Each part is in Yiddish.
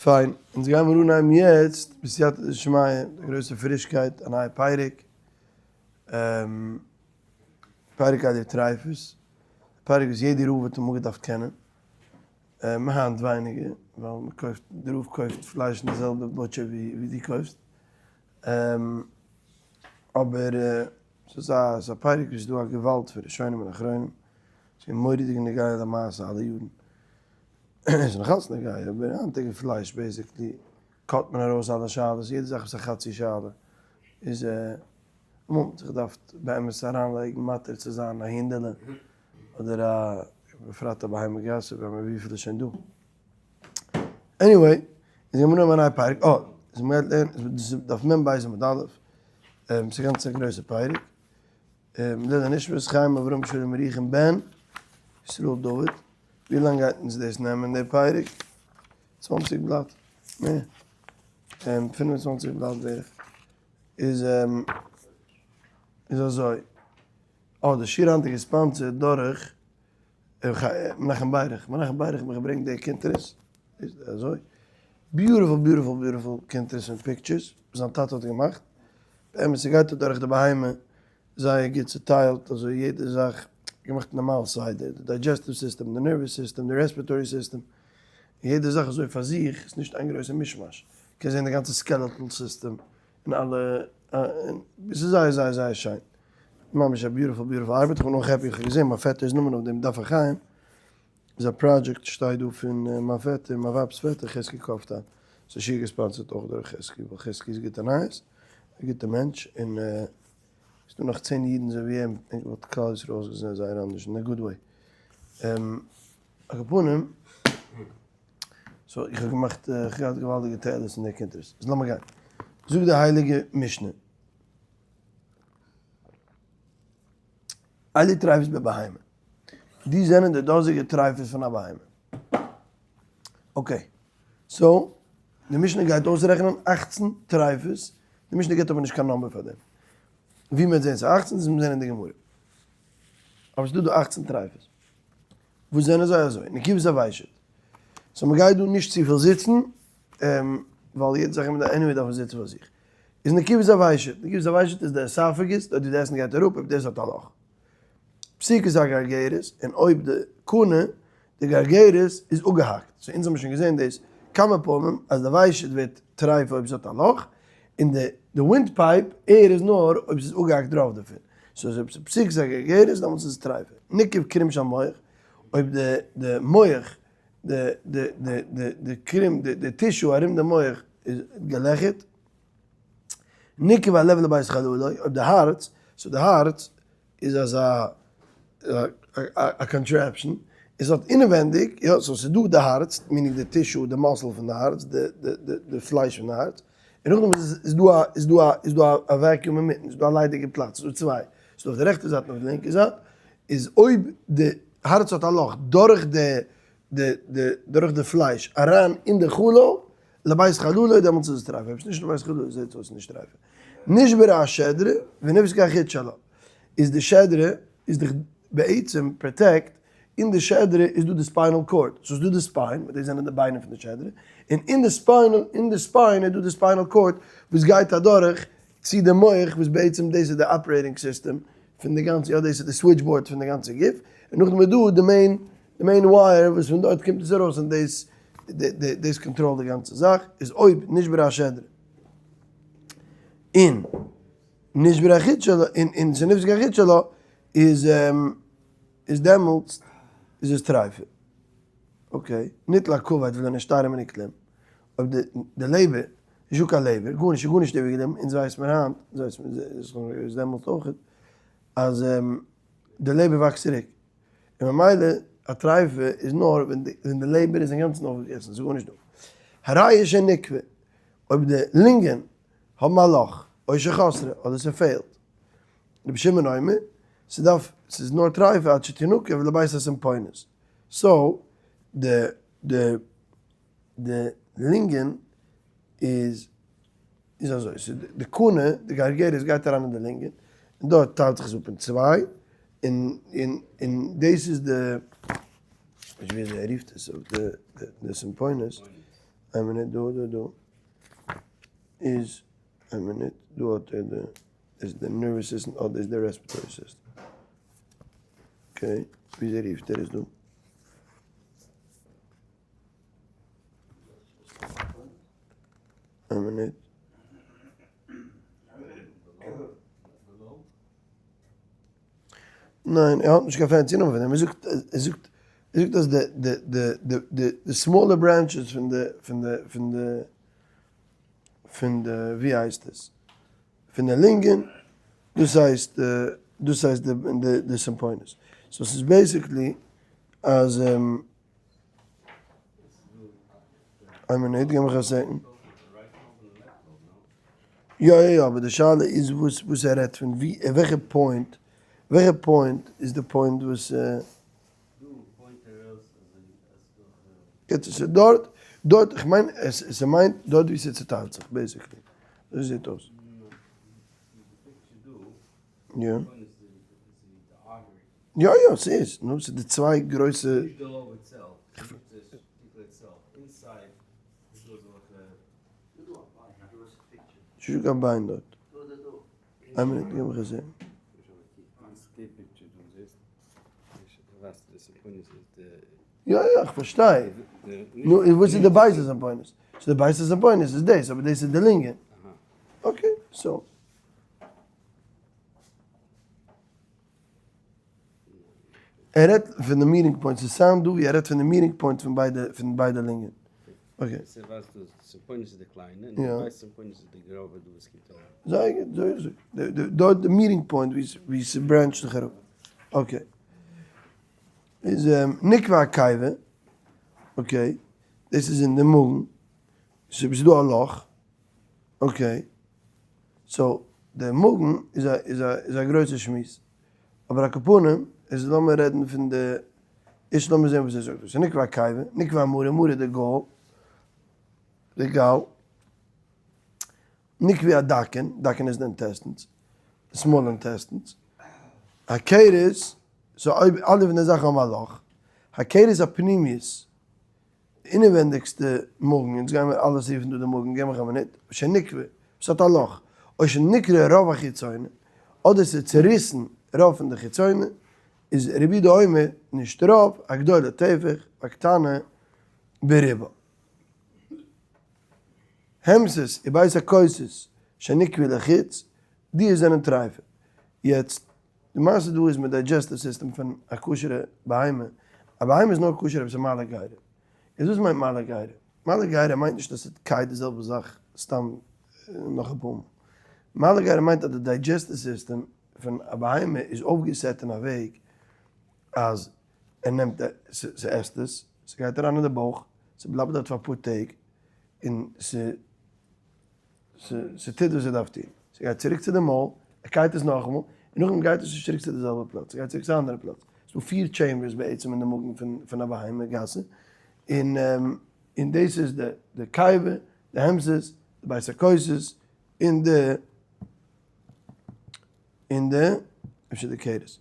פיין, אונז גיימיר אנהייבן יעצט בסייעתא דשמיא, די גרויסע פרישקייט, א נייע פרק, פרק אלו טריפות, פרק וואס יעדער רב האט אמאל געדארפט קענען, היינט ווייניגער, ווייל מען קויפט, די רב קויפט פלייש אין די זעלבע butcher ווי דו קויפסט, אבער ס'איז א ס'איז א פרק וואס איז דא א געוואלד פון ראשונים און אחרונים, ס'איז מורא'דיג נוגע למעשה אלע יארן. איז נאך אלץ נוגע, אבער היינטיגע פלייש basically cut מען ארויס אלע שאלות, יעדע זאך וואס איז א חצי שאלה איז אמאל האט מען זיך געדארפט באמת אריינלייגן מתיר צו זיין א הינדעלע אדער א בפרט א בהמה גסה ווען מען וויפיל איז שוין דא. anyway, איז געמאר נאר א נייע פרק, אה, איז מ'גייט לערנען, דף מ ב עמוד א', ס'איז גאנץ א גרויסע פרק, לעילוי נשמת חיים אברהם שלום ירוחם בן ישראל דוד, ווי לאנג גייט אונז דאס נעמען די פרק? צוואנציג בלאט? מער? 25 בלאט בערך. איז איז אזוי. אה, די שיעור היינט איז גע sponsored דורך מנחם ביירך. מנחם ביירך האט מיך געברענגט די קונטרס. איז אזוי. beautiful beautiful beautiful קונטרס און pictures וואס זיין טאטע האט געמאכט. באמת ס'גייט אדורך די בהמה זייער גוט צוטיילט אזוי יעדע זאך געמאכט נארמאל סדר, די digestive system, די nervous system, די respiratory system, יעדע זאך אזוי פאר זיך, איז נישט איין גרויסע מישמאש, קענסט זען די גאנצע skeletal system און אלע, עס איז זייער זייער זייער שיין, ממש א beautiful beautiful ארבעט, איך בין אויך happy איך האב געזען מיין פעטער'ס נאמען אויף דעם דף החיים, איז א פראדזשעקט שטייט דא פון מיין פעטער, מיין ווייב'ס פעטער חזקי קאפטאן, ס'איז שיעור גע sponsored אויך דורך חזקי, ווייל חזקי איז גוטע נייעס, א גוטע מענטש, און ס'איז דא נאך צען אידן אזוי ווי אים, איך וואלט כלל ישראל אויסגעזען זייער אנדערש, אין א good way. על כל פנים, so איך האב געמאכט, איך האב געהאט געוואלדיגע תועלת אין די קונטרס. איז לאמיר גיין. זאגט די הייליגע משנה. אלו טריפות בבהמה. די זענען די דאזיגע טריפות פון א בהמה. okay. so, די משנה גייט אויסרעכענען 18 טריפות, די משנה גיבט אבער נישט קיין number פאר דעם. ווי מ'וועט זען ס'איז 18, דאס מוז מען זען אין די גמרא. אבער ס'איז דא דא 18 טריפות. וואס זענען זיי אזוי? נקובת הוושט. so מ'גייט דא נישט צופיל זיצן, ווייל יעדע זאך anyway דארף מען זיצן פאר זיך. איז נקובת הוושט. נקובת הוושט איז די esophagus, דארט ווי די עסן גייט אראפ, אויב דאס האט א לאך. בצקת הגרגרת, און אויב די קנה, די גרגרת, איז אפגעהאקט. so אונז האבן שוין געזען דאס כמה פעמים, אז די ושט ווערט טרייף אויב עס האט א לאך, און די די wind pipe air איז נאר אויב עס איז אפגעהאקט רוב דערפון. so אויב ס'איז בצקת הגרגרת דעמאלטס איז עס טרייף. נקב קרום של מח, אויב די די מח, די די די די די קרום, די די tissue ארום די מח איז געלעכערט. נקב הלב לבית חללו, אויב די הארץ, so די הארץ איז אזא א contraption, עס האט אינעווענדיג, יא, so ס'איז דא די הארץ, meaning די tissue, די muscle פון די הארץ, די פלייש פון די הארץ, און נאכדעם איז דא א, איז דא א, איז דא א vacuum אינמיטן, איז דא א ליידיגע פלאץ, ס'איז דא צוויי, ס'איז דא אויף די רעכטע זייט און אויף די לינקע זייט, איז אויב די הארץ האט א לאך דורך די די די דורך די פלייש אריין אין די חלל, לבית חללו, דעמאלטס איז עס טרייף, אויב עס איז נישט לבית חללו זעט אויס נישט טרייף. נשברה השדרה ונפסק החוט שלה, איז די שדרה איז דאך בעצם protect, אין די שדרה איז דא די spinal cord, ס'איז דא די spine, וואס דאס זענען די ביינער פון די שדרה, און אין די spinal, אין די spine איז דא די spinal cord וואס גייט אדורך צו די מח, וואס בעצם דאס איז די operating system פון די גאנצע, יא דאס איז די switch board פון די גאנצע גוף, און נאכדעם איז דא די main, די main wire וואס פון דארט קומט עס ארויס און דאס דאס control ט די גאנצע זאך, איז אויב נשברה השדרה און נשבר החוט שלה און און ס'נפסק החוט שלה איז איז דעמאלטס איז עס טרייפה. okay, ניטל הכבד ולא נשתייר ממנו כלום, אויב די די לעבער, נישטא קיין לעבער, גארנישט איז גארנישט איבערגעבליבן, אונז ווייסט מיר היינט, אונז ווייסט מיר איז דעמאלטס אויך, אז די לעבער וואקסט צוריק, און ממילא א טרייפה איז נאר ווען די ווען די לעבער איז אינגאנצן אויפגעגעסן, ס'איז גארנישט דא. הריאות שנקבו, אויב די לונגען האבן א לאך, או שחסרה, אדער ס'פעלט. רבי שמעון אומר, ס'דארף, ס'איז נאר טרייפה עד שתנקב לבית הסימפונית. so, די די די לונגען איז איז אזוי, ס'איז די קנה, די גרגרת גייט אריין אין די לונגען, און דארט טיילט זיך עס אפ אין צוויי, און און און דאס איז די, כ'ווייס נישט ווי אזוי ער רופט עס, אויף די די סימפונית. איין מינוט, דא, דא, דא איז, איין מינוט, דא האט ער די, איז די nervous system אדער איז די respiratory system. Okay, וויאזוי רופט ער עס דא? איין מינוט. ניין, ער האט נישט קיין fancy נאמען פאר דעם, ער זאגט, ער זאגט, ער זאגט אז די די די די די די smaller branches פון די פון די פון די פון די ווי הייסט עס? פון די לונגען, דאס הייסט דאס הייסט די די סימפאוניס. so ס'איז basically אז איין מינוט, גיב מיך א second. יא יא יא, אבער די שאלה איז וואס וואס ער רעדט פון, ווי וועלכע point, וועלכע point איז די point וואס. יעצט עס איז דארט, דארט, איך מיין עס עס מיינט דארט ווי ס'צוטיילט זיך basically, אזוי זעט אויס. יא. יא יא ס'איז, נו ס'איז די צוויי גרויסע. נישטא קיין ביין דארט. איין מינוט גיב מיך א זען. יא יא איך פארשטיי. נו און וואס איז די בית הסימפונית? so די בית הסימפונית איז דאס, אבער דאס איז די לונגען. Okay, so. ער רעדט פון די meeting point, ס'איז sound דא ווי ער רעדט פון די meeting point פון ביידע פון ביידע לונגען. Okay. ס'ווייזט דאס סימפאניס איז די קליינע און די בית סימפאניס איז די גראבע דא וואס קומט אריין. זייער גוט, זייער גוט. דארט די meeting point ווי ס' branch ט זיך אראפ. Okay. איז נקבה הקיבה, okay, דאס איז אין די מאגן, ס'איז דא א לאך, okay, so די מאגן איז א איז א איז א גרויסע שמועס, אבער על כל פנים איז לאמיר רעדן פון די, ערשט לאמיר זען וואס ער זאגט דא, ס'איז נקבה הקיבה, נקבה המרה, מרה די gall, די gall, נקבי הדקין, דקין איז די intestines, די small intestines, הכרס, so אויב אלע פון די זאכן האבן א לאך, הכרס הפנימית, די אינעווענדיגסטע מאגן, אונז גיימיר אלעס רופן דא די מאגן, געב מיך א מינוט, שנקבה, וואס האט א לאך, או שנקרע רוב החיצונה, אדער ס'איז צוריסן רוב פון די חיצונה, איז רבי יהודה אומר, נישט רוב, הגדולה טפח, והקטנה בריבו. המסס ובית הכוסות שנקבו לחוץ, די זענען טרייפע. יעצט, די מעשה דא איז מיט digestive system פון א כשר'ע בהמה, א בהמה איז נאר כשר אויב ס'איז מעלה גרה. איז וואס מיינט מעלה גרה? מעלה גרה מיינט נישט אז ס'קייט די זעלבע זאך סתם נאך אפאר מאל. מעלה גרה מיינט אז די digestive system פון א בהמה איז אויפגעסעט אין א וועג אז ער נעמט ס'עסט עס, ס'גייט אריין אין די בויך, ס'בלייבט דארט פאר אפאר טעג, און ס'טוט וואס ס'דארף טון. ס'גייט צוריק צו די מויל, ער קייט עס נאכאמאל, און נאכדעם גייט עס נישט צוריק צו די זעלבע פלאץ, ס'גייט צוריק צו א אנדערע פלאץ. ס'דא פיר chambers בעצם אין די מאגן פון א בהמה גסה, און און דאס איז די קיבה, די המסס, די בית הכוסות, און די און די אפשר די כרס.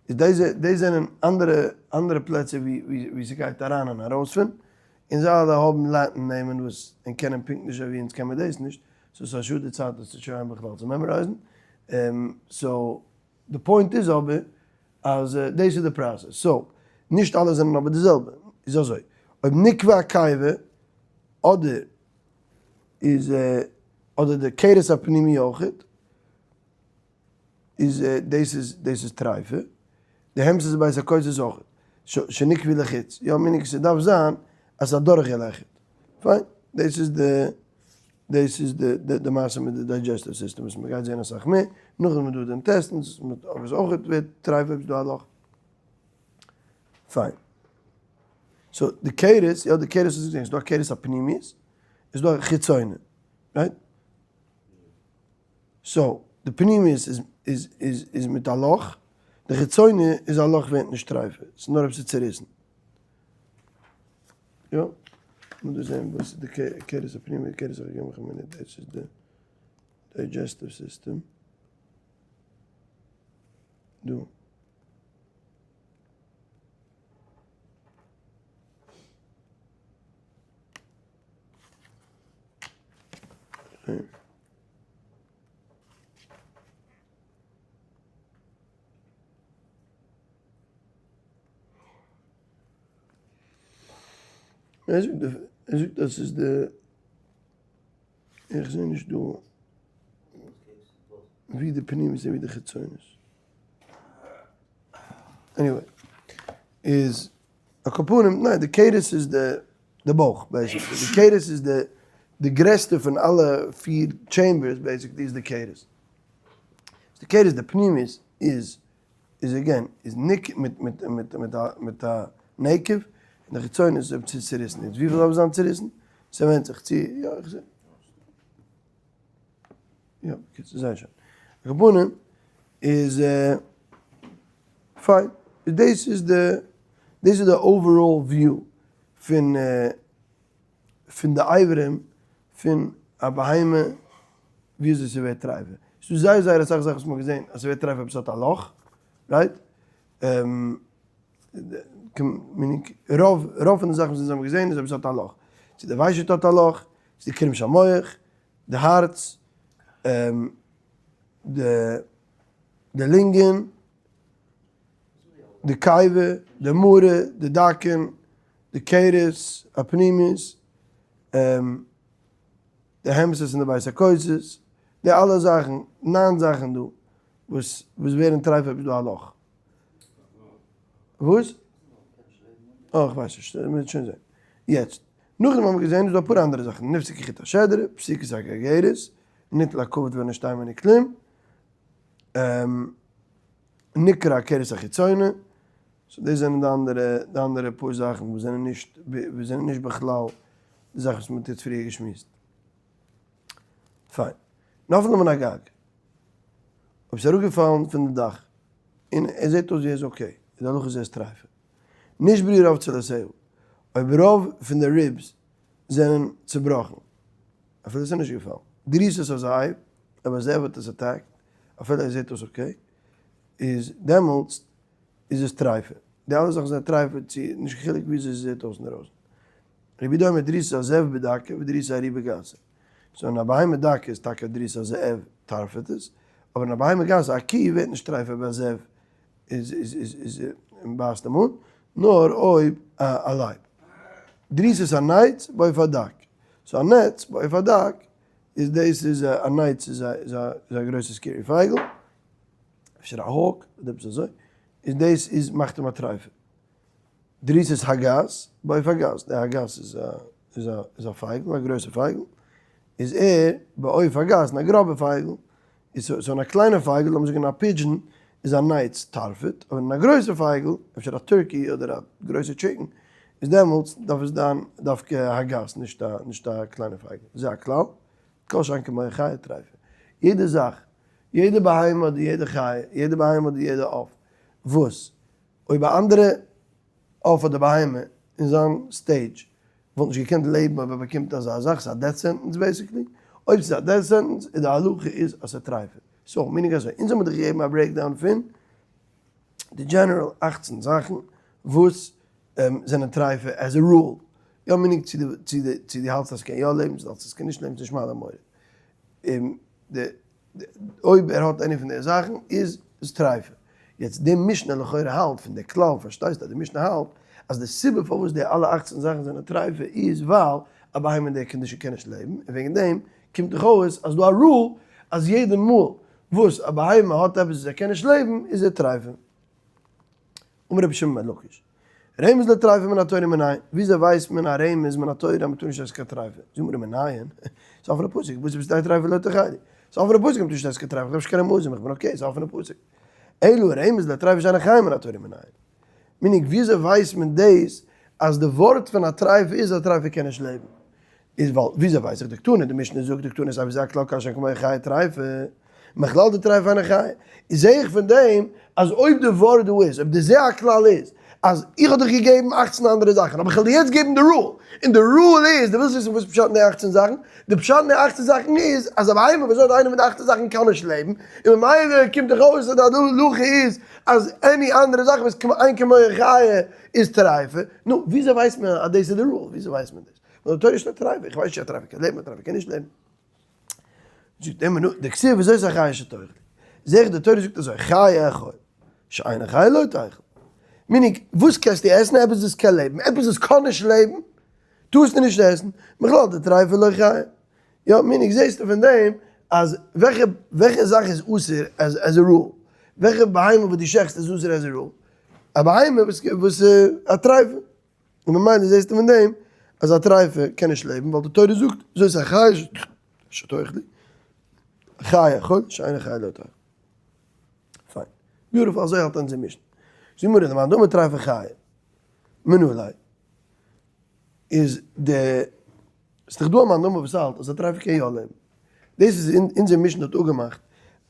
איז דאס דאס זענען אנדערע אנדערע פלעצער ווי ווי ס'גייט אריין און ארויס פון, און זיי אלע האבן Latin נעמען וואס און קענען פונקט נישט אזוי ווי אונז קען מיר דאס נישט, so ס'איז א שאד די צייט דאס צו try ען בכלל צו memorize ן, so די point איז אבער אז דאס איז די process, so נישט אלע זענען אבער די זעלבע, איז אזוי, אויב נקבה הקיבה אדער איז אדער די כרס הפנימי אויכעט, איז דאס איז דאס איז טרייפה, די המסס ובית הכוסות איז אויך שנקבו לחוץ, יא meaning ס'דארף זיין אז ס'איז אדורכגעלעכערט, פיין, דאס איז די דאס איז די די מעשה מיט די digestive system וואס מ'גייט זען אסאך מער, נאכדעם איז דא די intestines, אבער עס אויך ווערט טרייפה אויב ס'איז דא א לאך, פיין. so די כרס, יא די כרס איז געזען, ס'איז דא א כרס הפנימית, איז דא א חיצונה, right? so, די פנימיות איז איז איז איז מיט א לאך, די חיצוני איז א לאך ווערט נישט טרייפה, ס'איז נאר אויב ס'איז צוריסן. יא, מ'דארף דא זען וואס איז די כרס הפנימי, כרס החיצוני, איך מיין דאס איז די digestive system. דא. ער זאגט ער זאגט אז ס'איז די איך זעה נישט דא ווי די פנימית און ווי די חיצונית. Anyway, איז על כל פנים, ניין די כרס איז די די בויך basically, די כרס איז די די גרעסטע פון אלע פיר chambers basically איז די כרס. די כרס די פנימית איז איז again איז ניק מיט מיט מיט מיט א מיט א נקב, און די חיצונית איז אויב צו צוריסן איז וויפיל דארף זיין צוריסן? ס'ווענדט זיך צו יא איך זע יא בקיצור זייער שיין. על כל פנים איז פיין דאס איז די דאס איז די overall view פון פון די אברים פון א בהמה ווי אזוי ס'ווערט טרייפה. ס'דא זייער זייער אסאך זאכן וואס מ'האט געזען אז ס'ווערט טרייפה אויב ס'האט א לאך, right? רוב רוב פון די זאכן וואס אונז האבן געזען איז אויב ס'האט א לאך. צו די ושט האט א לאך, צו די קרום המוח, די הארץ, די די לונגען, די קיבה, די מרה, די דקן, די כרס הפנימית, די המסות און די בית הכוסות, די אלע זאכן, ניין זאכן דא, וואס וואס ווערן טרייף אויב איז דא א לאך. וואס? אה, איך ווייס נישט, מען וועט שוין זען. יעצט, נאכדעם האבן מיר געזען איז דא אפאר אנדערע זאכן, נפסק כחוט השדרה, פסיקת הגרגרת, ניטל הכבד ונשתיין ונקלים, נקרע הכרס החיצונה, so דאס זענען די אנדערע די אנדערע פאר זאכן וואס זענען נישט וואס זענען נישט בכלל די זאכן וואס מען האט יעצט פריער געשמועסט. פיין. נפלה מן הגג. אויב ס'איז אראפגעפאלן פון די דאך און ער זעט אויס ווי ער איז okay, איז די הלכה איז ער איז טרייפה. נשברו רוב צלעותיה. אויב רוב פון די ribs זענען צובראכן, אפילו עס איז נישט געפאלן. דריסת הזאב, אויב א זאב האט עס attacked, אפילו ער זעט אויס okay, איז דעמאלטס איז עס טרייפה. די אלע זאכן זענען טרייפה צו נישט קיין חילוק וויאזוי עס זעט אויס אינדערויסן. רבי יהודה אומר דריסת הזאב בדקה ודריסת הארי בגסה. so אין א בהמה דקה איז טאקע דריסת הזאב טרפה'ט עס, אבער אין א בהמה גסה א קי ווערט נישט טרייפה אויב א זאב איז איז איז איז בייסט אים אן, נאר אויב א לייב. דריסת הנץ בעוף הדק. so א נץ בעוף הדק איז דאס איז א נץ איז א איז א איז א גרויסע scary פייגל. אפשר א hawk אדער עפעס אזוי, איז דאס איז מאכט אים א טרייפה. דריסת הגס, בעוף הגס, די הגס איז א איז א איז א פייגל, א גרויסע פייגל, איז ער בעוף הגס, און א גראבע פייגל, איז so אין א קליינע פייגל, לאמיר זאגן א pigeon, איז א נץ טרפה'ט, אבער אין א גרויסע פייגל, אפשר א turkey אדער א גרויסע chicken, איז דעמאלטס דארף עס זיין דווקא הגס, נישט א נישט א קליינע פייגל. זה הכלל, כל שאין כמוהו חיה טריפה. יעדע זאך יעדע בהמה אדער יעדע חיה, יעדע בהמה אדער יעדע עוף, וואס אויב א אנדערע עוף אדער בהמה אין זיין stage וואלט נישט געקענט לעבן אויב ער באקומט אזא זאך, ס'איז א death sentence basically, אויב ס'איז א death sentence איז די הלכה איז אז ס'איז טרייפה. so, meaning אזוי, אונז האמיר דיך געגעבן א breakdown פון די general 18 זאכן וואס זענען טרייפה as a rule, יא meaning צו דו האלטסט אז ס'קען יא לעבן, צו דו האלטסט אז ס'קען נישט לעבן, ס'נישט מעלה מוריד. אויב ער האט any פון די זאכן איז עס טרייפה. יעצט די משנה לכאורה האלט פון די כלל פארשטייסטו אז די משנה האלט אז די סיבה פארוואס די אלע 18 זאכן זענען טרייפה איז ווייל א בהמה אין די condition קען נישט לעבן און וועגן דעם קומט דאך אויס אז דא א rule אז יעדע מאל וואס א בהמה האט עפעס וואס ער קען נישט לעבן איז ער טרייפה. אמר רבי שמעון בן לקיש, רמז לטריפה מן התורה מנין, וויאזוי ווייסט מען א רמז מן התורה אז מ'טאר נישט עסן קיין טריפה? זאגט מיר מנין, ס'איז אפענע פסוק, וואס איז טריפה לא תאכלו? ס'איז אפענע פסוק אז מ'טאר נישט עסן קיין טריפה, איך דארף נישט קיין רמזים, איך בין okay, ס'איז אפענע פסוק. אלא רמז לטריפה שאינה חיה מן התורה מנין. meaning וויאזוי ווייסט מען דאס אז די ווארט פון א טריפה איז אז א טריפה קען נישט לעבן? איז ווייל וויאזוי ווייס איך דקתני, די משנה זאגט דקתני איז אבי זה הכלל כל שאין כמוהו חיה טריפה, מכלל דטריפה אינה חיה, איז זעה איך פון דעם אז אויב די ווארט דא איז, אויב די זה הכלל איז, אז איך האב דיך געגעבן 18 אנדערע זאכן, אבער איך וועל דיר יעצט געבן די rule, און די rule איז, דו ווילסט וויסן וואס פשט אין די 18 זאכן? די פשט אין די 18 זאכן איז, אז א בהמה וואס האט איינע פון די 18 זאכן קען נישט לעבן, און ממילא קומט דאך אויס אז די הלכה איז אז any אנדערע זאך וואס אין כמוהו חיה איז טריפה, נו, וויאזוי ווייסט מען אז דאס איז די rule? וויאזוי ווייסט מען דאס? ווייל די תורה שטייט טריפה, איך ווייס נישט צו א טריפה קען לעבן, א טריפה קען נישט לעבן. זאגט ער מנו, דכתיב וזאת החיה שתאכלו. זעה איך די תורה זאגט אזוי, חיה אכול, שאינה חיה לא תאכל. meaning, וואס קענסטו עסן? עפעס וואס קען לעבן. עפעס וואס קען נישט לעבן, טארסטו נישט עסן. בכלל די טרייפה לא חיה. יא, meaning זעסטו פון דעם אז וועלכע וועלכע זאך איז אסור as a rule? וועלכע בהמה וואס דו שעכטסט איז אסור as a rule? א בהמה וואס וואס א טרייפה. און ממילא זעסטו פון דעם אז א טרייפה קען נישט לעבן ווייל די תורה זאגט זאת החיה שתאכלו חי אכול שאינה חיה לא תאכל. פיין. beautiful אזוי האלט אונזער משנה. זאגט די גמרא למאן דאמר טרייפה חיה מנא ליה איז די ס'איז דאך דא א מאן דאמר וואס האלט אז א טרייפה קען יא לעבן. דאס איז אונזער משנה האט אפגעמאכט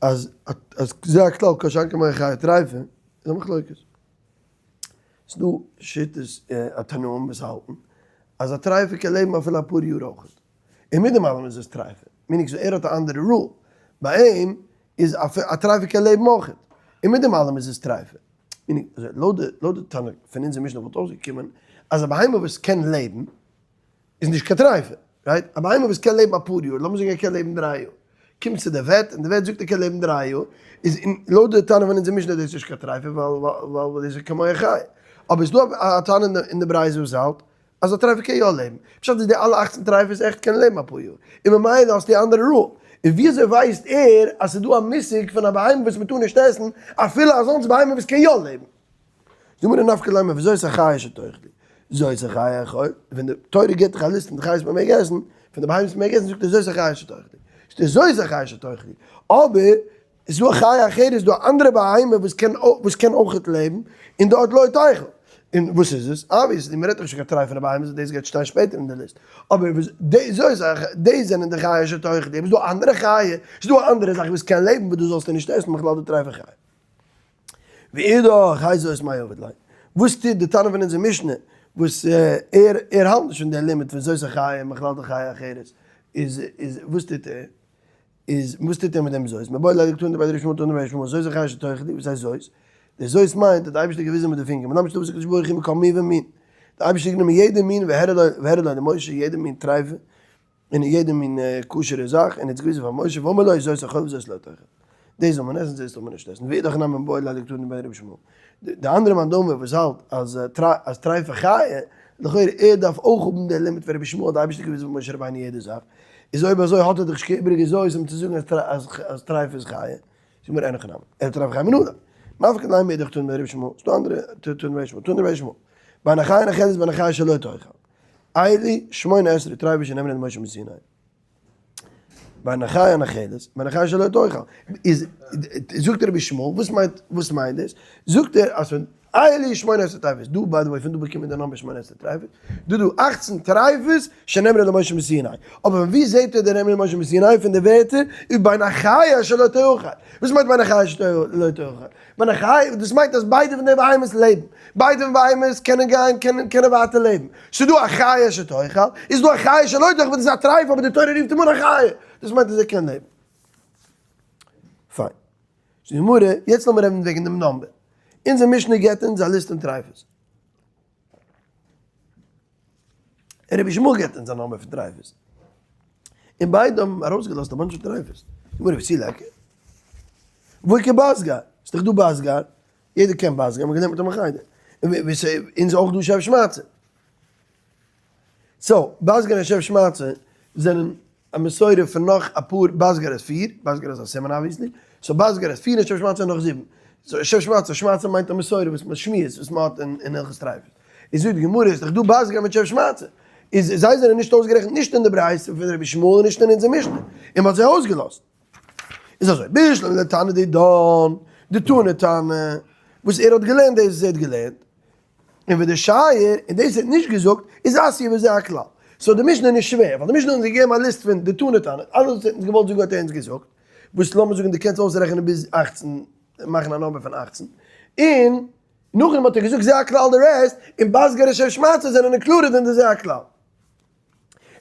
אז אז זה הכלל כל שאין כמוה חיה טרייפה איז א מחלוקת. ס'דא שיטות התנאים וואס האלטן אז א טרייפה קען לעבן אפילו אפאר יאר אויכעט, און מיט דעם אלעם איז עס טרייפה, meaning so ער האט א אנדערע rule, ביי אים איז א טרייפה קען לעבן אויכעט, און מיט דעם אלעם איז עס טרייפה. meaning אזוי לויט די תנא פון אונזער משנה וואלט אויסגעקומען אז א בהמה וואס קען לעבן איז נישט קיין טרייפה, right? א בהמה וואס קען לעבן אפאר יאר, לאמיר זאגן ער קען לעבן דריי יאר, קומט צו די vet און די vet זאגט ער קען לעבן דריי יאר, איז לויט די תנא פון אונזער משנה איז דאס נישט קיין טרייפה ווייל דאס איז כמו א חי. אבער איז דא א תנא אין די ברייתא וואס האלט אז א טרייפה קען יא לעבן, פשט איז די אלע אכצן טרייפות עכט קענען לעבן אפאר יאר, און ממילא האסטו א אנדערע rule, און ווי אזוי ווייסט ער אז ס'איז דא א מושג פון א בהמה וואס מ'טאר נישט עסן אפילו אזאנס בהמה וואס קען יא לעבן? זאג מיר די נפקא למה וזאת החיה שתאכלו, זאת החיה אכול, ווען די תורה גיבט דיך א ליסט פון די חיות מען מעג עסן, פון די בהמות מען מעג עסן זאגט ער זאת החיה שתאכלו, שטייט זאת החיה שתאכלו, אבער איז דא א חיה אחרת, איז דא א אנדערע בהמה וואס קען וואס קען אויכעט לעבן, און דארט לא תאכל, און וואס איז עס? obviously מען רעדט דאך נישט קיין טרייפענע בהמות, דאס גייט שטיין שפעטער אין די ליסט, אבער וואס די זאת החיה, די זענען די חיה שתאכלו, אבער איז דא א אנדערע חיה, איז דא א אנדערע זאך וואס קען לעבן וואס דו זאלסט נישט עסן בכלל די טרייפע חיה. ואידך האי זאת מאי עביד ליה, וואס טוט די תנא פון אונזער משנה וואס ער ער האלט נישט פון די לימוד פון זאת החיה מכלל דחיה אחרת, איז איז וואס טוט ער? איז וואס טוט ער מיט דעם זאת? מיבעי ליה דקתני דבי ר' ישמעאל תנא דבי ר' ישמעאל זאת החיה שתאכלו, וואס הייסט זאת? די זאת מיינט אז די אייבערשטער האט געוויזען מיט די פינגער, מלמד שתפס הקדוש ברוך הוא מכל מין ומין, די אייבערשטער האט גענומען יעדע מין והראה לו והראה לו למשה יעדע מין טרייפה, און יעדע מין כשר'ע זאך, און ער האט עס געוויזן פאר משה, ואמר לו זאת אכול וזאת לא תאכל. דאס זאל מען עסן, דאס זאל מען נישט עסן. ואידך נמי מיבעי ליה דקתני בי רבי ישמעאל. די אנדערע מאן דאמר וואס האלט אז אז טרייפה חיה, לכאורה ער דארף אויך האבן די לימוד פון רבי ישמעאל האט די אייבערשטער געוויזן פאר משה רבינו יעדע זאך, איז אויב אזוי האט ער דאך נישט קיין איבעריגע זאת אים צו זאגן אז אז טרייפה איז חיה. זאג מיר אין הכי נמי, אלא טרייפה חיה מנא ליה. נפקא ליה מאידך תנא דבי רבי ישמעאל, ס'דא אנדערע תנא דבי רבי ישמעאל, תנא דבי רבי ישמעאל, בין החיה הנאכלת ובין החיה שלא תאכל. אלו שמונה עשרה טריפות שנאמרו למשה מסיני. בין החיה הנאכלת, בין החיה שלא תאכל. איז, זאגט רבי ישמעאל, וואס מיינט, וואס מיינט דאס? זאגט ער אז פון אלו שמונה עשרה טריפות, דא by the way פון דא באקומט מען די number שמונה עשרה טריפות, דא דא אכצן טריפות שנאמרו למשה מסיני. אבער פון ווי זעט ער די נאמרו למשה מסיני? פון די ווערטער ובין החיה שלא תאכל. וואס מיינט בין החיה שלא תאכל? בין החיה, דאס מיינט אז ביידע פון די בהמות לעבן. ביידע פון בהמות קענען גיין, קענען קענען ווייטער לעבן. ס'איז דא א חיה שתאכל, איז דא א חיה שלא תאכל, וואס דאס איז א טרייף אבער די תורה רופט אים אן א חיה. דאס מיינט אז ער קען לעבן. פיין. זאגט די גמרא, יעצט לאמיר רעדן וועגן דעם number. אונזער משנה געבט אונז א ליסט פון טרייפות. און רבי ישמעאל געבט אונז א number פון טרייפות. און ביידע האבן ארויסגעלאזט א bunch פון טרייפות. גמרא ותו ליכא. והאיכא בסג"ר. ס'איז דאך דא בסג"ר. יעדער קען בסג"ר, מ'האט געלערנט מיט אים אין חדר. און ס'איז אויך דא שב שמעתתא. so, בסג"ר און שב שמעתתא זענען א מסורה פון נאך אפאר, בסג"ר איז פיר, בסג"ר איז א סימן obviously, so בסג"ר איז פיר און שב שמעתתא נאך זיבן. so שב שמעתתא, שמעתתא מיינט א מסורה וואס מען שמועסט וואס מען האט אין הלכות טריפות. איז זאגט די גמרא איז דאך דא בסג"ר מיט שב שמעתתא. איז זיי זענען נישט אויסגערעכנט נישט אין די ברייתא פון רבי ישמעאל און נישט אין אונזער משנה. און מען האט זיי אויסגעלאזט. איז אזוי, בשלמא לתנא דידן, די תנא תנא, וואס ער האט געלערנט דאס וואס ער האט געלערנט, און ודשייר, און דאס ער האט נישט געזאגט, איז אתיא בזה הכלל. so די משנה איז נישט שווער, ווייל די משנה האט אונז געגעבן א ליסט פון די תנא תנא, אלעס וואס ער האט אונז געוואלט זאגן האט ער אונז געזאגט, וואס לאמיר זאגן דו קענסט אויסרעכענען ביז אכצן, מאכן א number פון אכצן, און נאכדעם האט ער געזאגט זה הכלל די rest, און בסג"ר און שב שמעתתא זענען included אין די זה הכלל.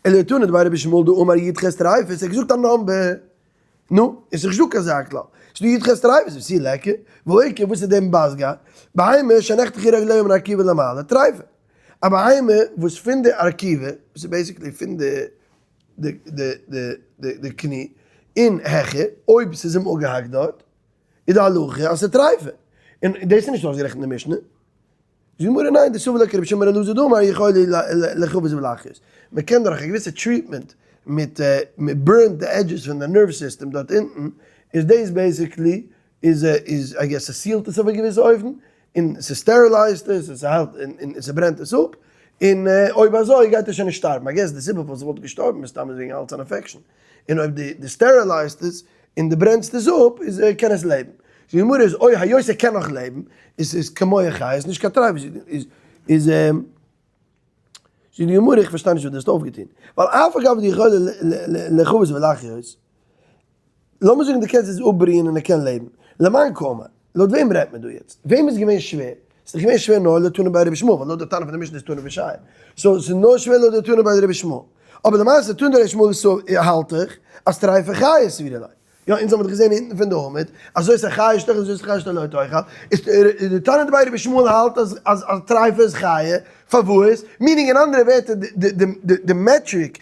אלא תנא דבי רבי ישמעאל דאמר י"ח טריפות, ער האט געזאגט א number. נו, איז דאך נישטא קיין זה הכלל. ס'איז דא י"ח טריפות, ותו ליכא, והאיכא, וואס איז דען בסג"ר? בהמה שנחתכו רגליה מן הארכובה ולמעלה, טריפה. א בהמה וואס פון די ארכובה, וואס איז basically פון די די די די די קני, און העכער, אויב ס'איז אים אפגעהאקט דארט, איז די הלכה אז ס'איז טרייפה. און דאס איז נישט אויסגערעכנט אין די משנה. זאגט די גמרא ניין, דסבר לה כרבי שמעון אלעזר דאמר יכול לכבוש ולהחיות. מ'קען דורך א געוויסע treatment מיט מ'בורנט די edges פון די nerve system דארט אונטן, איז דאס basically איז איז I guess ס'סילט עס אויף א געוויסע אופן, און ס'סטערילייזט עס, און ס'היילט און ס'ברענט עס אפ, און אויב אזוי גייט ער שוין נישט שטארבן, I guess די סיבה פארוואס ס'וואלט געשטארבן מסתם איז וועגן אלץ אן infection, און אויב דו סטערילייזט עס און דו ברענסט עס אפ איז קען עס לעבן. די גמרא איז אוי היות ער קען נאך לעבן איז איז כמו חי איז נישט קיין טרייף איז איז זאגט די גמרא איך פארשטיי נישט וואס דו האסט אויפגעטון ווייל אף על גב דיכול לכבוש ולחיות לאמיר זאגן דו קענסט עס אפבריען און ער קען לעבן, למאן קאמר, לויט וועם רעדט מען דא יעצט? וועם איז געווען שווער? ס'איז דאך געווען שווער נאר לתנא ביי רבי ישמעאל, ווייל לויט די תנא פון די משנה איז תנא ושייר, so ס'איז נאר שווער לויט די תנא ביי רבי ישמעאל. אבער למעשה תנא דרבי ישמעאל איז so האלט איך אז טרייפה חיה סבירא ליה. יא, אונז האבן דאך געזען אונטן פון די עמוד, אז זאת החיה שתאכל זאת החיה שלא תאכל, איז די תנא דבי רבי ישמעאל האלט אז אז טרייפה איז חיה, פארוואס? meaning אין אנדערע ווערטער די metric,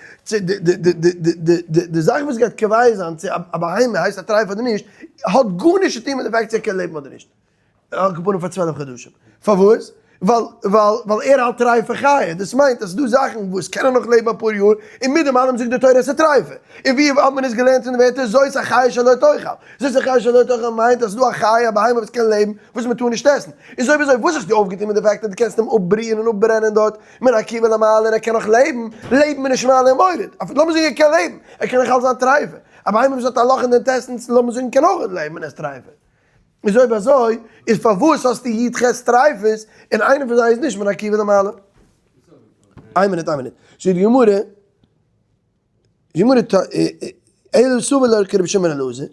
די זאך וואס גייט קובע זיין צו א בהמה הייסט א טרייף אדער נישט, האט גארנישט צו טון מיט די fact צו ער קען לעבן אדער נישט. על כל פנים פאר 12 חדשים. פארוואס? ווייל ווייל ווייל ער האלט טרייפה חיה, דאס מיינט אז ס'דא זאכן וואס קענען נאך לעבן אפאר יאר, און מיט דעם אלעם זאגט די תורה עס איז טרייפה. און ווי האט מען עס געלערנט אין די ווערטער זאת החיה שלא תאכל. זאת החיה שלא תאכל מיינט אז ס'דא א חיה א בהמה וואס קען לעבן וואס מ'טאר נישט עסן. איז אויב אזוי וואס האסטו אויפגעטון מיט די fact אז דו קענסט אים אפבריען און אפברענען דארט מן הקיבה למעלה און ער קען נאך לעבן, לעבן איז נישט מעלה און מוריד, אפילו לאמיר זאגן ער קען לעבן, ער קען נאך אלץ זיין טרייפה. א בהמה וואס האט א לאך אין די intestines לאמיר זאגן קען אויך לעבן און ער איז טרייפה. איז אויב אזוי איז פארוואס האסטו י ח טרייפות און איינער פון זיי איז נישט מן הקיבה למעלה? איין מינוט איין מינוט, זאגט די גמרא, די גמרא אלא סבר לה כרבי שמעון אלעזר,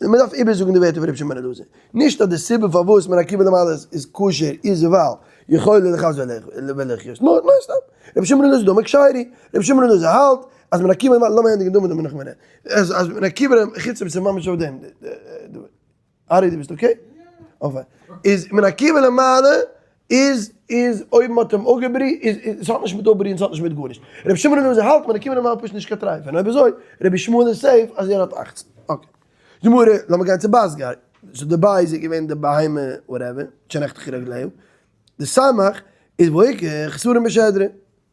מען דארף איבערזאגן די ווערטער פון רבי שמעון אלעזר, נישט אז די סיבה פארוואס מן הקיבה למעלה איז כשר איז ווייל יכולה לכבות ולחיות, נאר נאר סתם, רבי שמעון אלעזר דאמר כשרה, רבי שמעון אלעזר האלט אז מן הקיבה למעלה, לאמיר ענדיגן דא מיט דעם נאך מינוט, אז מן הקיבה חוץ אויב ס'איז ממש אויף דעם. ארי דו ביסט okay? okay. איז מן הקיבה למעלה איז איז אויב מ'האט אים אפגעבריט איז איז ס'האט נישט מיט אפבריען ס'האט נישט מיט גארנישט. רבי שמעון אלעזר האלט מן הקיבה למעלה פשוט נישט קיין טרייף און אויב אזוי רבי ישמעאל איז safe אז ער האט 18. okay. גמרא, לאמיר גיין צו בסגי. so די ביי איז געווען די בהמה whatever, שנחתכו רגליה. די סמך איז והאיכא חסרון בשדרה.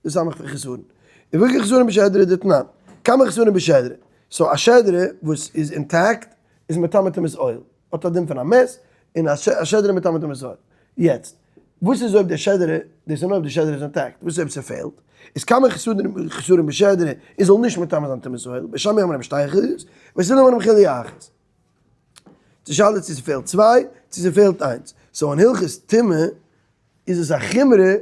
די סמך פון חסרון. און והאיכא חסרון בשדרה דתנן. כמה חסרון בשדרה. so א שדרה וואס איז intact איז מטמא טומאת אוהל. האט א דין פון א מת, און א שדרה מטמא טומאת אוהל. יעצט, וואס איז אויב די שדרה, דאס איז נאר אויב די שדרה איז intact, וואס איז אויב ס'פעלט? איז כמה חסרון בשדרה, און זאל נישט מטמא זיין טומאת אוהל. בית שמאי אומרים שתי חוליות, בית הלל אומרים חוליא אחת. די שאלה איז צו ס'פעלט צוויי, צו ס'פעלט איינס. so אין הלכות טומאה איז עס א חומרא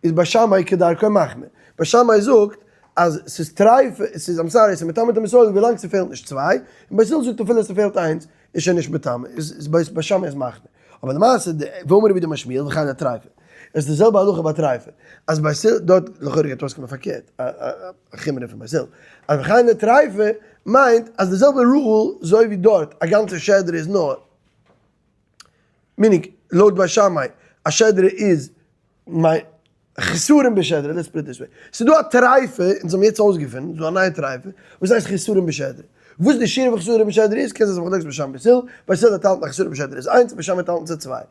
איז בית שמאי כדרכו מחמיר. בית שמאי זאגט אז ס'איז טרייף, ס'איז I'm sorry, ס'איז מטמא טומאת אוהל ווילאנג ס'פעלט נישט צוויי, און בית הלל זאגט אפילו ס'פעלט איינס איז שוין נישט מטמא, איז בית שמאי איז מחמיר. אבער למעשה די ואמר רב יהודה אמר שמואל וכן לטרייפה. עס איז די זעלבע הלכה ביי טרייפה. אז בית הלל, דארט לכאורה גייט אויסקומען פארקערט, א חומרא פון בית הלל. אז וכן לטרייפה מיינט אז די זעלבע rule זוי ווי דארט א גאנצע שדרה איז נאר meaning לויט בית שמאי א שדרה איז מיין חסרון בשדרה, let's put it this way. ס'איז דא א טרייפה, אונז האבן יעצט אויסגעפונען, ס'איז דא א נייע טרייפה, וואס הייסט חסרון בשדרה. וואס די שיעור פון חסרון בשדרה איז, קען זיין ס'איז מחלוקת בית שמאי בית הלל, בית הלל האט האלטן אז חסרון בשדרה איז איינס, בית שמאי האט האלטן ס'איז צוויי.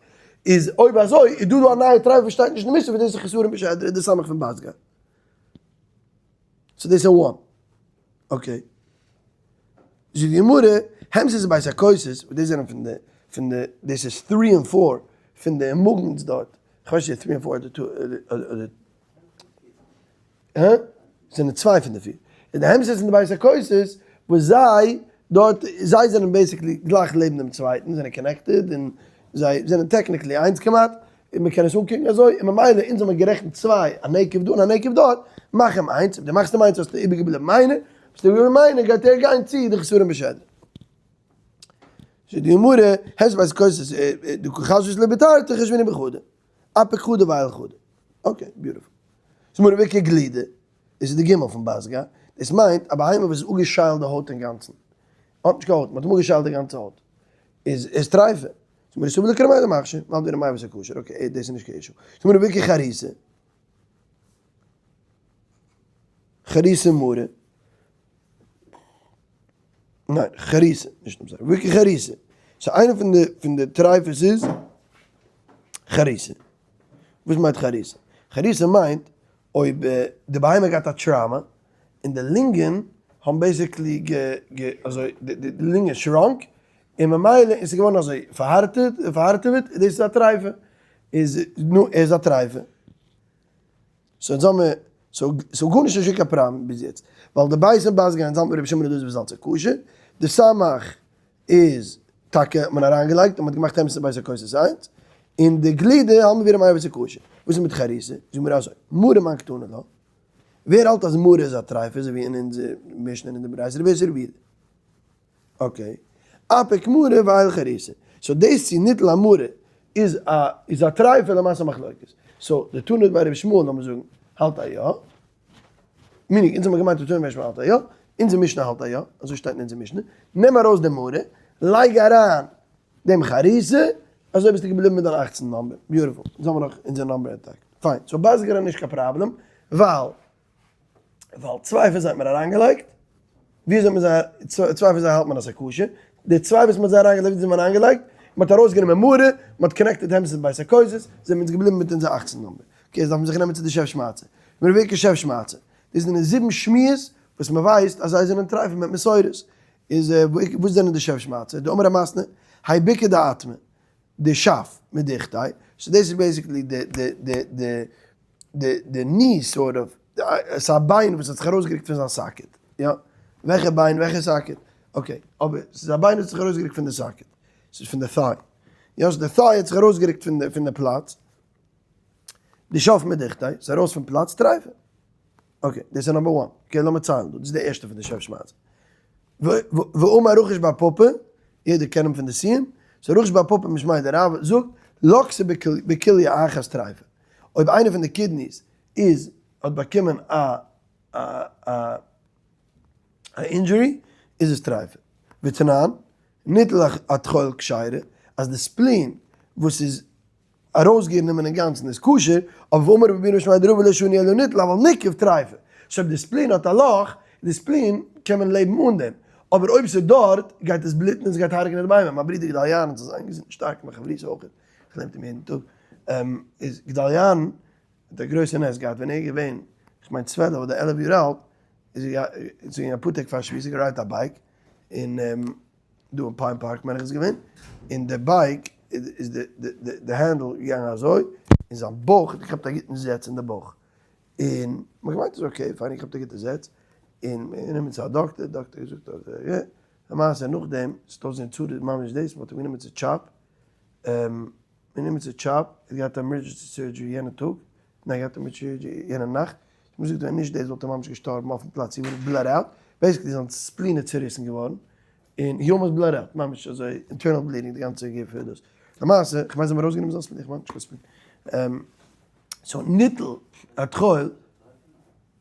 איז אויב אזוי, איז דא דא א נייע טרייפה וואס שטייט נישט אין די משנה, וואס דאס איז חסרון בשדרה, די סמך פון בסגי. so דאס איז one. okay. זאגט די גמרא, המסית ובית הכוסות, וואס דאס זענען פון די, פון די, דאס איז three און four פון די מאגנס דארט, כ'ווייס נישט three און four אדער two אדער, הא? זענען צוויי פון די פיר. און די המסית און די בית הכוסות, וואס זיי דארט, זיי זענען basically גלייך לעבן דעם צווייטן, זענען connected, און זיי זענען technically איינס כמעט, און מען קען עס אנקוקן אזוי, און ממילא אונז האבן גערעכנט צוויי, א נקב דא און א נקב דארט, מאך אים איינס, אויב דו מאכסט אים איינס האסטו איבערגעבליבן איינער, האסטו איבערגעבליבן איינער גייט ער גיין צו די חסרון בשדרה. זאגט די גמרא, המסית ובית הכוסות, דקא חשית להו בתרתי חשבינהו בחדא, אפיק חדא ועייל חדא. okay, beautiful. זאגט די גמרא והאיכא גלידה, דאס איז די גימל פון בסגי, דאס מיינט א בהמה וואס איז אפגעשיילט די הויט אינגאנצן, האט נישט קיין הויט, מען האט אים אפגעשיילט די גאנצע הויט, איז איז טרייפה. זאגט די גמרא סבר לה כר' מאיר דמכשיר, מ'האלט ווי ר' מאיר וואס איז כשר, okay, דאס איז נישט קיין issue. זאגט די גמרא והאיכא חריתא. חריתא מרה. ניין, חריסה, נישט נאר וויקי חריסה. so איינע פון די פון די טרייפות איז חריסה. וואס מיינט חריסה? חריסה מיינט אויב די בהמה געהאט א trauma און די לונגען האבן basically גע גע אזוי די לונגען shrunk און ממילא איז עס געווארן אזוי פארהארטעט פארהארטעוועט און דאס איז א טרייפה. איז נו ער איז א טרייפה. so אונז האמיר so ס'איז גארנישט נישט קיין פראבלעם ביז יעצט, ווייל די בית און בית גייען זאמט מיט רבי שמעון דאס וואס אלץ איז כשר, די סמך איז טאקע האט מען אריינגעלייגט און מ'האט געמאכט אמת אין בית הכוסות איינס, און די גלידה האלט מען ווי ר' מאיר וואס איז כשר, וואס איז מיט חריסה? זאג מיר אזוי, מרא מאן קתני לה, ווער האלט אז מרא איז א טרייפה אזוי ווי אין אונזער משנה און אין די ברייתא רבי יוסי רבי יהודה. okay, אפיק מרא ואייל חריסה, so דאס צו ניטל המרה איז א איז א טרייפה למעשה מחלוקת, so די תנא ביי רבי ישמעאל לאמיר זאגן האלט א יא, meaning אונז האמיר געמיינט די תנא ביי רבי ישמעאל האלט א יא, אונזער משנה האלט א יא, אזוי שטייט אין אונזער משנה, נעם ארויס די מרה, לייג אריין דעם חריסה, אזוי ביסטו געבליבן מיט דיין 18 number, beautiful, אונז האמיר נאך אונזער number intact, פיין, so בייזיגער איז נישט קיין פראבלעם, ווייל. ווייל צוויי פון זיי האט מען אריינגעלייגט, ווי אזוי האט מען זיי, צוויי פון זיי האלט מען אז ס'איז כשר, די צוויי וואס מען האט זיי אריינגעלייגט, ווי אזוי האט מען אריינגעלייגט? מען האט ארויסגענומען מרה, מען האט connected העמסען בית הכוסות, זענען מיר אונז געבליבן מיט אונזער 18 number. okay, יעצט דארף מען זיך נעמען צו די שב שמעתתא. מיר ווערקע שב שמעתתא. דאס זענען זיבן שמועות וואס מען ווייסט אז זיי זענען טרייפן מיט מסורות. איז וואס זענען די שב שמעתתא? דאמר המתנה, האי בקע דאטמא, די שאף מיט די כתי, so דאס איז basically די די די די די די knee sort of, עס איז א ביין וואס האט זיך ארויסגערוקט פון זיין socket, יא, וועלכע ביין וועלכע socket, okay, אבער עס איז א ביין וואס האט זיך ארויסגערוקט פון די socket, עס איז פון די thigh, יא, so די thigh האט זיך ארויסגערוקט פון די פון די פלאץ, די שף מדוכתיה, עס איז ארויס פון פלאץ, טרייפה. okay, דאס איז number one, okay לאמיר ציילן דא, דאס איז די ערשטע פון די שב שמעתתא. ואמר רחש בר פפא, יעדער קען אים פון די סיום, so רחש בר פפא משמיה דרב זאגט, לקתה בכליה אחת טרייפה, אויב איינע פון די kidneys איז האט באקומען א א א injury איז עס טרייפה. ותנן, ניטל הטחול כשרה, אז די spleen וואס איז ארויסגענומען אינגאנצן איז כשר, אבער ואמר רבי אבינא משמיה דרבא לא שנו אלא ניטל אבל ניקב טרייפה, so אויב די spleen האט א לאך, די spleen קען מען לעבן אן דעם, אבער אויב ס'איז דארט גייט עס בלוטן און ס'גייט הרג'נען די בהמה, מיין ברודער גדלי' אהרן זאל זיין געזונט און שטארק, מיין חברותא אויך, איך לערן מיט אים יעדן טאג, איז גדלי' אהרן האט א גרויסע נס געהאט ווען ער איז געווען, כ'מיין 12 אדער 11 יאר אלט, איז ער געווען אפאר טעג פאר שבועות, ער געריידט א bike, און דא אין פיין פארק מיין איך איז געווען, און די bike איז די handle געגאנגען אזוי, און זיין בויך האט געכאפט א גוטן זעץ אין די בויך, און מ'האט געמיינט אז okay פיין געכאפט א גוטע זעץ, און מ'איז גענומען צו א דאקטער, די דאקטער האט געזאגט אז יא, למעשה נאכדעם, ס'האט אויסגעזען צרות ממש דאס, מ'האט אים גענומען צו CHOP, מ'האט גענומען צו CHOP, ער האט געהאט emergency surgery יענע טאג, ניין געהאט emergency surgery יענע נאכט, מ'האט געזאגט ווען נישט דאס וואלט ער ממש געשטארבן אויפן פלאץ, he would bled out, basically זיין spleen איז צוריסן געווארן, און he almost bled out, ממש אזוי internal bleeding די גאנצע גוף איז דאס, למעשה, כ'מיין זיי האבן ארויסגענומען זיין spleen, כ'מיין נישט קיין spleen, so ניטל הטחול,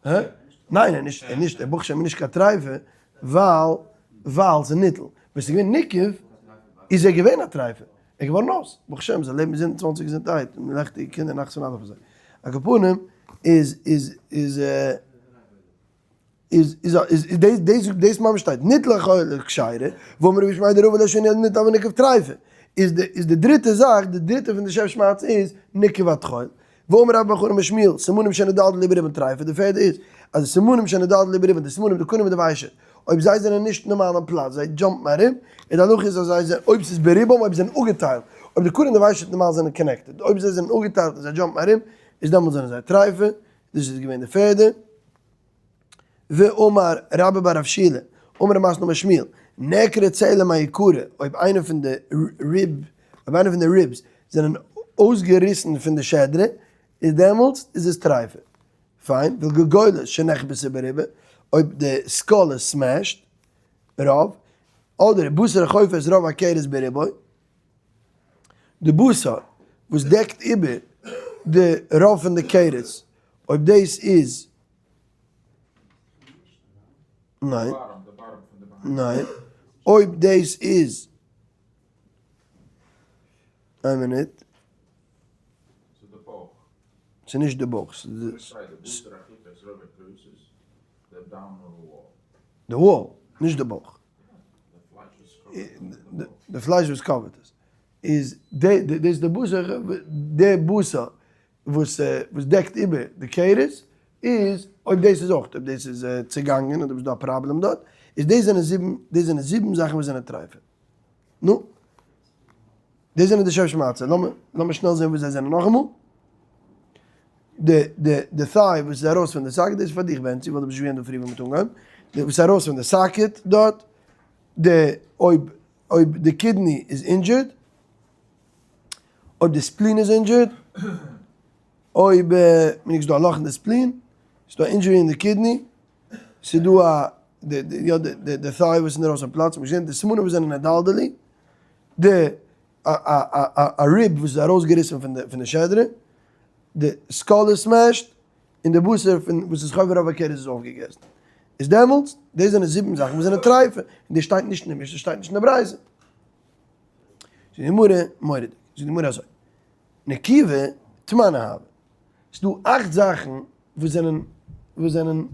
הא? ניין ער נישט, ער נישט, ער ברוך השם איז נישט קיין טרייפה, ווייל, ווייל ס'איז ניטל, ווען ס'איז געווען ניקב, איז ער געווען א טרייפה, ער איז געווארן אויס, ברוך השם זיי לעבן זינט 20 געזונטהייט, און לעכטיגע קינדער נחת פון אלע פון זיי, על כל פנים, איז, איז, איז, איז איז איז דאס דאס דאס ממש שטייט ניטל הטחול כשרה, ואמר רבי ישמעאל דרבא לא שנו אלא ניטל אבל ניקב טרייפה, איז די איז די דריטע זאך, די דריטע פון די שב שמעתתא איז ניקב הטחול, ואמר רבה בר חנן אמר שמואל, סימנים שנדלדלו ברובן טרייפה, די פערדע איז אז די סימנים שנדלדלו ברובן, די סימנים די קנים און די ושט, אויב זיי זענען נישט נארמאל אין פלאץ, זיי jump ן ארום, און די הלכה איז אז זיי זענען, אויב ס'איז ברובם, אויב זיי זענען אפגעטיילט, אויב די קנים און די ושט נארמאל זענען connected, אויב זיי זענען אפגעטיילט און זיי jump ן ארום, איז דעמאלטס זענען זיי טרייפה, דאס איז געווען די פערדע. ואמר רבה בר רב שילא, אמר רב מתנה אמר שמואל, נעקרה צלע מעיקרא, אויב איינע פון די rib, אויב איינע פון די ribs זענען אויסגעריסן פון די שדרה, איז דעמאלטס איז עס טרייפה. פיין, וגולגולת שנחבתה ברובה, אויב די skull איז smashed, רוב, אדער בשר החופה את רוב הכרס ברובו, די בשר וואס דעקט איבער די רוב פון די כרס, אויב דאס איז ניין, ניין, אויב דאס איז, איין מינוט. ס'איז נישט די בויך, ס'איז די wall, נישט די בויך. די פלייש וואס cover ט עס. איז די דאס איז די בשר, די בשר וואס וואס דעקט איבער די כרס איז אויב דאס איז אויך אויב דאס איז צעגאנגען אדער איז דא א פראבלעם דארט, איז דאס זענען זיבן, דאס זענען זיבן זאכן וואס זענען טרייפה. נו. דאס זענען די שש מצה. לאמיר לאמיר שנעל זען וואס זיי זענען נאכאמאל. די די די thigh וואס איז ארויס פון די socket, דאס איז פאר דיך בענצי, ווייל דו ביסט נישט געווען דא פריער ווען מ'האט אנגעהויבן. די וואס איז ארויס פון די socket דארט, די אויב אויב די kidney איז injured, אויב די spleen איז injured, אויב מ'נישט דא א לאך אין די spleen, ס'דא injury אין די kidney, ס'דא א יא די thigh וואס איז ארויס פון פלאץ, מ'זעט די סימנים וואס זענען נדלדלי, די א rib וואס איז ארויסגעריסן פון די שדרה, די skull איז smashed, און די בשר פון וואס איז חובר אויף א כרס איז אויפגעגעסן. איז דעמאלטס, דאס זענען זיבן זאכן וואס זענען טרייפה, און דאס שטייט נישט אין די משנה, שטייט נישט אין די ברייתא. זאגט די גמרא, מורא'דיג, זאגט די גמרא אזוי, נקיבה תמניא הוו, ס'איז דא אכט זאכן וואס זענען, וואס זענען,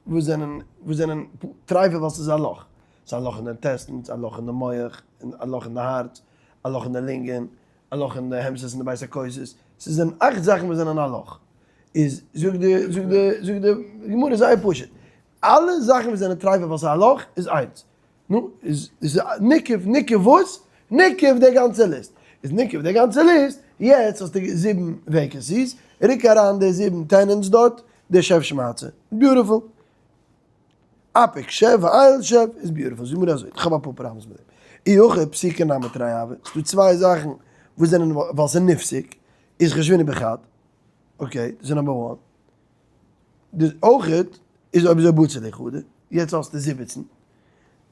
וואס זענען, וואס זענען טרייפה ווייל ס'איז א לאך, ס'איז א לאך אין די intestines, א לאך אין די מח, א לאך אין די הארץ, א לאך אין די לונגען, א לאך אין די המסות אין די בית הכוסות, ס'זענען אכט זאכן וואס זענען א לאך. איז זאגט די זאגט די זאגט די גמרא זייער פשוט, אלע זאכן וואס זענען טרייפה ווייל ס'איז א לאך איז איינס. נו, איז איז ניקב ניקב וואס? ניקב די גאנצע list. איז ניקב די גאנצע list, יעצט האסטו זיבן vacancies, רוק אריין די זיבן tenants דארט, די שב שמצה. Beautiful. אפיק שב ואייל שב איז beautiful. זאג מיר אזוי, איך האב אפאר problems מיט דעם. אי הכי פסיקא נמי תרי הוו, ס'דא צוויי זאכן וואס זענען ווייל ס'איז נפסק, איז חושבינהו בחד, okay, דאס איז number one. די אויכעט איז אויב אזוי בציר לחדא, יעצט האסטו 17.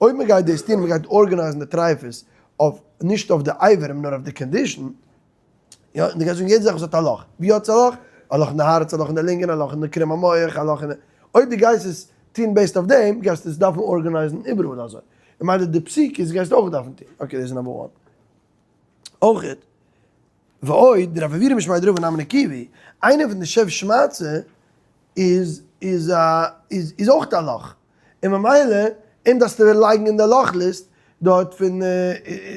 אויב מען גייט דאס טון, מען גייט organize ן די טרייפות אויף, נישט אויף די אברים נאר אויף די condition, יא, און דו גייסט זאגן יעדע זאך וואס האט א לאך, ווי האט עס א לאך? א לאך אין די הארץ, א לאך אין די לונגען, א לאך אין די קרום המוח, א לאך אין די, אויב דו גייסט עס טון based אויף דעם, גייסטו עס דארפן organize ן איבעראל אזוי. ממילא די פסיקות גייסטו אויך דארפן טון. Okay, דאס איז number one. אויכעט, ועוד, דרב עוירא משמיה דרבא נמי נקיבי, איינער פון די שב שמצה איז איז א איז איז אויך א לאך, און ממילא אים דארפסטו לייגן אין די לאך list דארט פון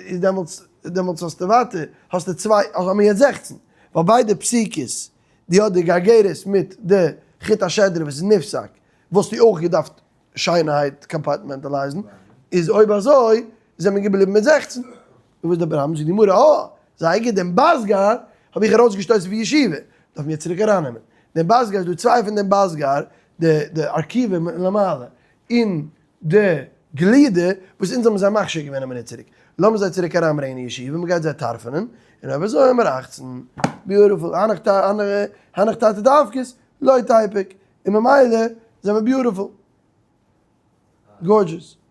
איז דעמאלטס דעמאלטס האסטו ווייטער האסטו צוויי האבן מיר יעצט 16 ווייל ביידע פסיקות די האט די גרגרת מיט די חוט השדרה וואס איז נפסק וואלסטו אויך געדארפט שיינערהייט compartmentalize ן, איז אויב אזוי זענען מיר געבליבן מיט 16. און וואס דער ברמ זאגט די גמרא, אה, זייער גוט, דעם בסגר האב איך ארויסגעשטויסן פון ישיבה, דארף מען יעצט צוריק ארייננעמען. דעם בסגר איז דא צוויי פון דעם בסגר, די די ארכיוון למעלה, און די גלידה, וואס אונז האבן זיי מכשיר געווען א מינוט צוריק. לאמיר זיי צוריק אריינברענגען אין ישיבה, מען גייט זיי טרפ'ענען, און אויב אזוי האמיר 18. Beautiful, הנך תרתי דפקות, לא תיפוק, און ממילא זענען מיר beautiful. Gorgeous.